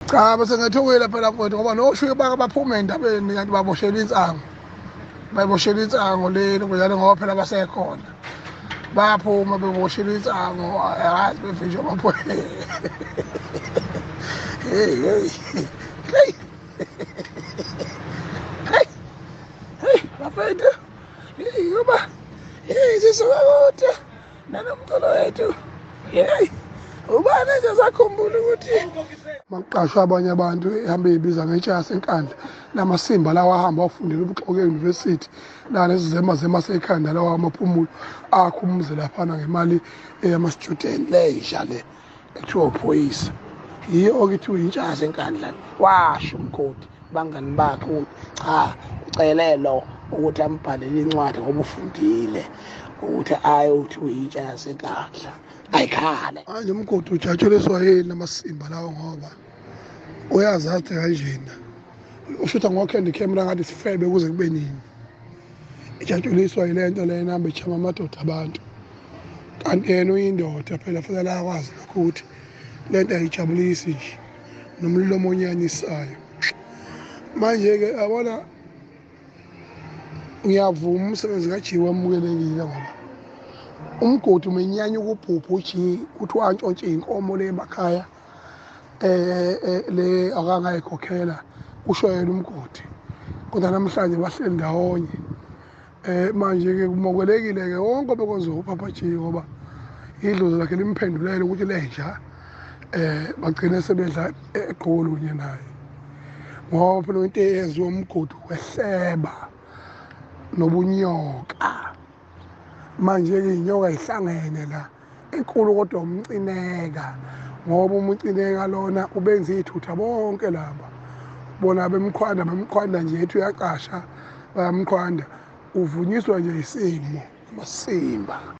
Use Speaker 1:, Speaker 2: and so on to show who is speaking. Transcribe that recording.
Speaker 1: Cha, bese ngethukile phela mfowethu, ngoba noshuye bake baphume endabeni kanti baboshelwa insango, baboshelwa insango leli njalo, ngoba phela basekhona bayaphuma beboshelwa insango, akazi bevinjwa amaphoyisa. Hey hey hey hey hey, bafethu, hey ngoba hey sisuka kude nanomculo wethu. Hey, ubani nje sakhumbula ukuthi makuqashwa abanye abantu ehambe ibiza ngentsha yaseNkandla, lamasimba lawa ahamba wafundela ubuxoki e-university, la lezi zema zema sekhanda lawa amaphumulo akho umuzi laphana ngemali eyama-student, leyisha le ekuthiwa uphoyisa yiyo okuthiwa intsha yaseNkandla. Washo umkhodi bangani bakhe ukuthi cha, ucele lo ukuthi ambhalele incwadi ngoba ufundile, ukuthi aye uthi uyintsha yaseNkandla ayikhale. Manje umgodi ujatshuliswa yini namasimba lawo, ngoba uyazazi kanjena ushutha ngokhenda ikhemera ngathi sifebe kuze kube nini? Ijatshuliswa yile nto lena, hambe echama amadoda abantu, kanti yena uyindoda phela, fanele akwazi lokho ukuthi le nto ayijabulisi nje nomlomo onyanyisayo. Manje-ke yabona, ngiyavuma umsebenzi kaJiwe wamukelekile, ngoba umgodi umenyanya ukubhubha uji kuthi wantshontshe iy'nkomo le emakhaya le akangayikhokhela, kusho yena umgodi, kodwa namhlanje bahleli ndawonye. Manje-ke kumokelekile-ke wonke obekwenziwa uPapa G, ngoba idlozi lakhe limphendulele ukuthi lenja bagcine sebedla eqolo kunye naye, ngoba phela into eyenziwa umgodi wehleba nobunyoka. Manje-ke iy'nyoka yihlangene la enkulu, kodwa umcineka, ngoba umcineka lona ubenza iy'thutha bonke laba, bona bemqhwanda bemqhwanda nje, ethi uyaqasha bayamqhwanda, uvunyiswa nje isimo amasimba.